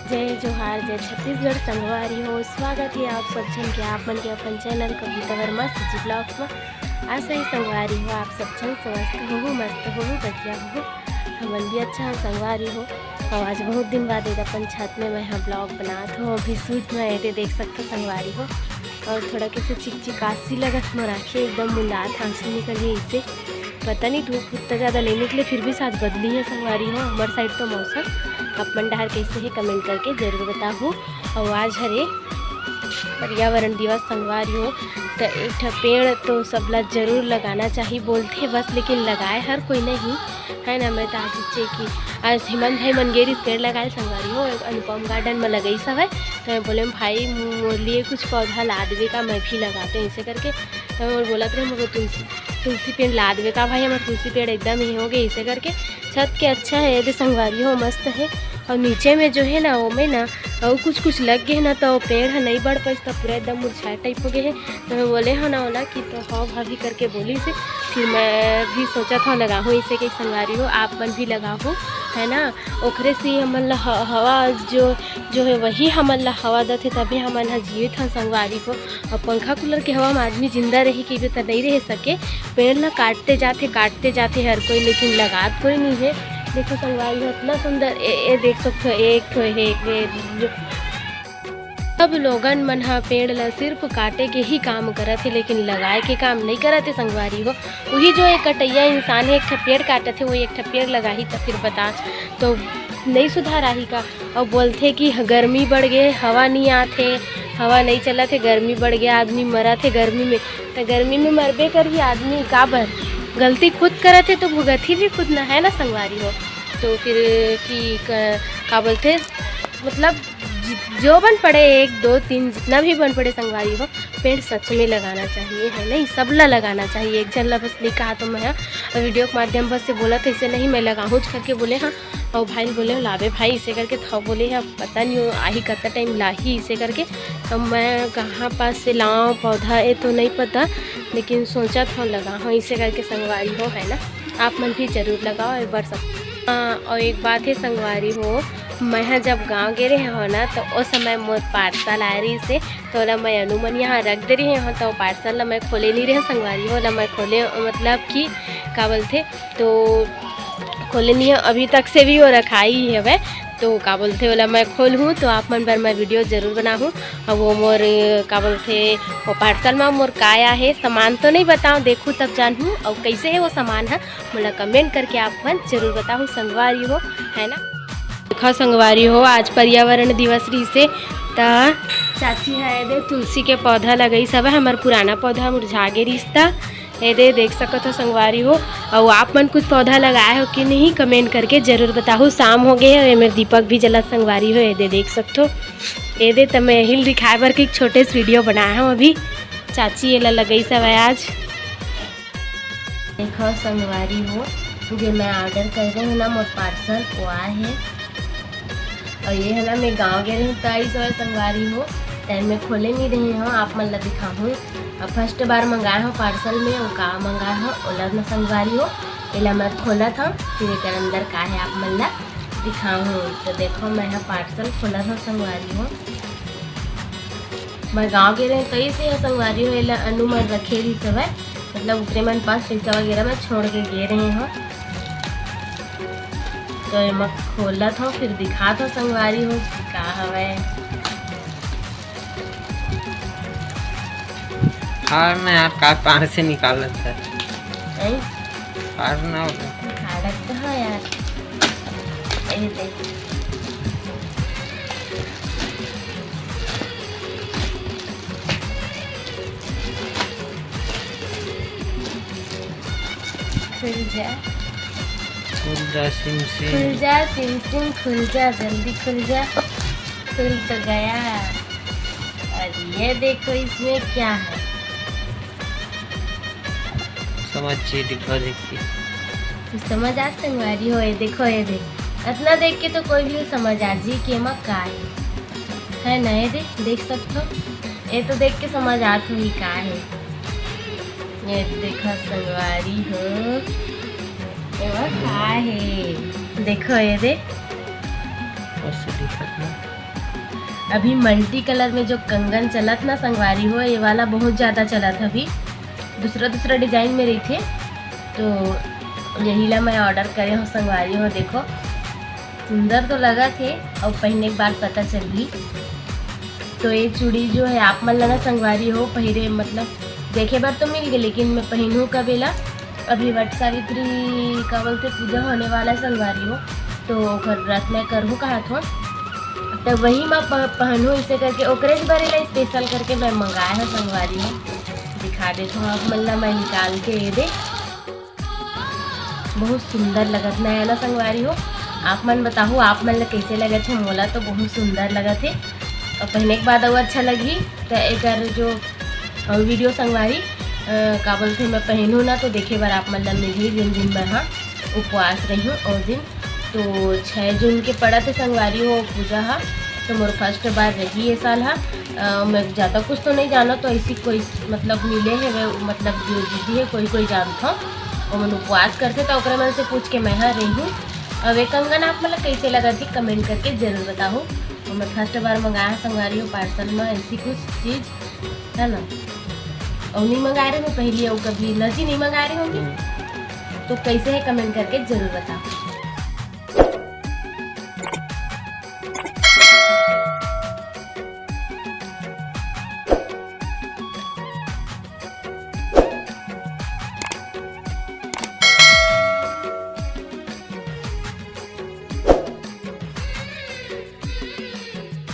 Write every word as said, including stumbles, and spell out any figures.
जय जोहार, जय छत्तीसगढ़ संगवारी हो। स्वागत हे आप सब झन के आप मन के अपन चैनल कविता वर्मा CG Vlogs म। आशा हे संगवारी हो, आप सब झन स्वस्थ होहू, मस्त होहू, बढ़िया होहू। हमन भी अच्छा हन संगवारी हो। अउ आज बहुत दिन बाद एक अपन छत में मैं ह vlog बनात हों। अभी shoot में एदे देख सकथो संगवारी हो। अउ थोड़ा कइसे चिकचिकासी लगत मोर आँखी, एकदम मुंदात आँसू निकल गे अइसे। पता नहीं धूप उतना ज़्यादा नहीं निकले, फिर भी साथ बदली है संगवारी हो। हमर side तो मौसम अपन डहर कइसे हे comment करके जरूर बताहू। अउ आज हरे पर्यावरण दिवस संगवारी हो, त एक ठा पेड़ तो सबला जरूर लगाना चाही बोलथे बस, लेकिन लगाए हर कोई नहीं है ना। मैं तो आज सोचे कि आज हेमंत भाई मन गे रिहिस पेड़ लगाए संगवारी हो, अनुपम garden में लगइस हवय, तो मैं बोले भाई मोर लिए कुछ पौधा ला देबे का, मैं भी लगाते हैं ऐसे करके। तो मैं बोलत रहे मोर तुलसी तुलसी पेड़ ला देबे का भाई, हमर तुलसी पेड़ एकदम ही हो गए ऐसे करके। छत के अच्छा है एदे संगवारी हो, मस्त है। और नीचे में जो है ना, वो में ना, और कुछ कुछ लग गए ना, तो पेड़ है नहीं बढ़ पाइस, तो पूरा एकदम मुरझाए type हो गए है। तो मैं बोले हो ना ओला कि तो हाँ भाभी करके बोलिस हे। फिर मैं भी सोचत हों लगाहूँ ऐसे के संगवारी हो, आप मन भी लगाहू, है ना। ओखरे से हमन ला ह-, हवा जो, जो है वही हमन ला हवा देथे, तभी हमन ह जीवित हन संगवारी हो। अब पंखा cooler के हवा में आदमी जिंदा रही कहिबे त नहीं रह सके। पेड़ ला काटते जाथे, काटते जाथे हर कोई, लेकिन लगात कोई नहीं है। देखो संगवारी हो, इतना सुंदर, ए, ए देख सकते हो, एक ठो है, एक, ए, जो सब लोगन मन ह पेड़ ला सिर्फ काटे के ही काम करत हे, लेकिन लगाए के काम नहीं करत हे संगवारी हो। वही जो एक कटैया इंसान है, एक ठो पेड़ काटत हे, वो एक ठो पेड़ लगाही त फिर बता, तो नहीं सुधार आही का? अउ बोलथे कि ह-, गर्मी बढ़ गे, हवा नहीं आत हे, हवा नहीं चलत हे, गर्मी बढ़ गे, आदमी मरत हे गर्मी में। त गर्मी में मरबे करही आदमी, काबर? गलती खुद करत हे तो भुगतही भी खुद ना, है ना संगवारी हो। तो फिर कि क-, का बोलथे, मतलब जि-, जो बन पड़े, एक, दो, तीन, जितना भी बन पड़े संगवारी हो, पेड़ सच में लगाना चाहिए, है नहीं? सबला लगाना चाहिए, एक झन ला बस नहीं कहा तो मैं ह video के माध्यम बस से बोलत हे, ऐसे नहीं मैं लगाहूँच करके बोले हाँ। और भाई बोले लाबे भाई इसे करके था, बोले हाँ पता नहीं हो आही कतना time लाही इसे करके। तो मैं कहाँ पास से लाऊँ पौधा, ये तो नहीं पता, लेकिन सोचा था लगाहूँ इसे करके संगवारी हो, है ना। आप मन भी जरूर लगाओ एक बार सब। हाँ, और एक बात है संगवारी हो, मैं ह जब गाँव गे रहे हो ना, तो ओ समय मोर parcel आए रहिस हे, तो ओला मैं अनु मन यहाँ रख दे रहे हो, तो parcel ला मैं खोले नहीं रहे संगवारी हो, ओला मैं खोले, मतलब कि का बोलथे, तो खोले नहीं है, अभी तक से भी वो रखाई हवे। तो का बोलथे, ओला मैं खोलहूँ तो आप मन बर मैं video जरूर बनाहूँ। अब वो मोर, का बोलथे, वो parcel में मोर का आया है, सामान तो नहीं बताऊँ, देखहू तब जानहू, और कैसे है वो सामान है, मोला comment करके आप मन जरूर बताहू संगवारी हो, है ना। देखो संगवारी हो, आज पर्यावरण दिवस रहिस हे, त चाची ह एदे तुलसी के पौधा लगइस हवय, हमर पुराना पौधा मुरझा गे रहिस त एदे देख सकत हो संगवारी हो। अउ आप मन कुछ पौधा लगाए हो कि नहीं, comment करके जरूर बताहू। शाम हो गए हे, एमेर दीपक भी जलत संगवारी हो, एदे देख सकत हो। एदे त मैं एहिल दिखाए बर के एक छोटे से video बनाए हूँ अभी। चाची एला लगइस हवय आज। देखो संगवारी हो, जो मैं order कर रहे हूँ ना मोर parcel, वो आए हे। और ये है ना, मैं गाँव गे रहे हूँ, ताई सो संगवारी हो, time में खोले नहीं रहे हूँ, आप मन ला दिखाहूँ। अब first बार मंगाए हूँ parcel में, वो का मंगाए हूँ, ओला ना संगवारी हो, एला मैं खोला था, फिर एकर अंदर का है आप मन ला दिखाहूँ। तो देखो मैं यहाँ parcel खोला था संगवारी हो, मैं गाँव गे रहे हूँ, तई से संगवारी हो, एला अनु मन रखे रहिस हवय। मतलब ओकरे मन पास पैसा वगैरह मैं छोड़ के गे रहे हूँ। तो एमा खोलत हूँ, फिर दिखात हूँ संगवारी हो कि का हवय। फाड़ ना यार, का पार से निकालत है। नहीं? फाड़ ना हो। फाड़त तो है यार। ये देख। खुल जा। खुल जा सिम सिम। खुल जा सिम सिम, खुल जा, जल्दी खुल जा। खुल तो गया। और ये देखो इसमें क्या है। समझ जी डिब्बा देख के। तो समझ आ संगवारी हो, ये देखो, ये देख। इतना देख के तो कोई भी समझ आ जी कि एमा का है। है ना, ये देख, देख सकते हो। ये तो देख के समझ आत होही का हे। ये देखो संगवारी हो, एमा का हे, देखो ये दे। ऐसे दिखत ना। अभी मल्टी कलर में जो कंगन चलत ना संगवारी हो, ये वाला बहुत ज़्यादा चलत हे अभी, दूसरा दूसरा डिजाइन में रहिथे, तो यही ला मैं ऑर्डर करे हूँ संगवारी हो। देखो, सुंदर तो लगत हे, अउ पहने के बाद पता चलही। तो ये चूड़ी जो है आप मन ला ना संगवारी हो, पहिरे मतलब देखे बर तो मिल गए, लेकिन मैं पहनूँ कब एला? अभी वट सावित्री का बोलथे पूजा होने वाला संगवारी हो, तो ओकर व्रत मैं करहूँ कहत हो, तो वही मैं प-, पहनूँ इसे करके, ओकरे बर एला स्पेशल करके मैं मंगाए हूँ संगवारी हो। दिखा देत हूँ आप मन ला मैं निकाल के, ये दे। बहुत सुंदर लगत ना है ना संगवारी हो। आप मन बताहू, आप मन ला कैसे लगत हे? मोला तो बहुत सुंदर लगत हे, और पहने के बाद अउ अच्छा लगही। तो एकर जो, अ, वीडियो संगवारी, अ, का बोलथे, मैं पहनूँ ना तो देखे बर आप मन ला मिलही, जिन दिन मैं हा उपवास रही हूँ और दिन। तो छः जून के पड़त हे संगवारी हो पूजा हा, तो मोर फर्स्ट बार रही ये साल हा। अ, मैं ज़्यादा कुछ तो नहीं जानो, तो ऐसी कोई मतलब मिले हे वे, मतलब जो दीदी हे कोई कोई जानत हो, वो मन उपवास करथे, तो ओकरे मन से पूछ के मैं हा रही हूँ। अब ये कंगन आप मन ला कैसे लगत हे, कमेंट करके जरूर बताहू। और मैं फर्स्ट बार मंगाया संगवारी हो पार्सल में ऐसी कुछ चीज़, है ना। और नहीं मंगाए रहे मैं पहली, और कभी लसी नहीं मंगाए रहे होंगे। तो कैसे है कमेंट करके जरूर बताओ।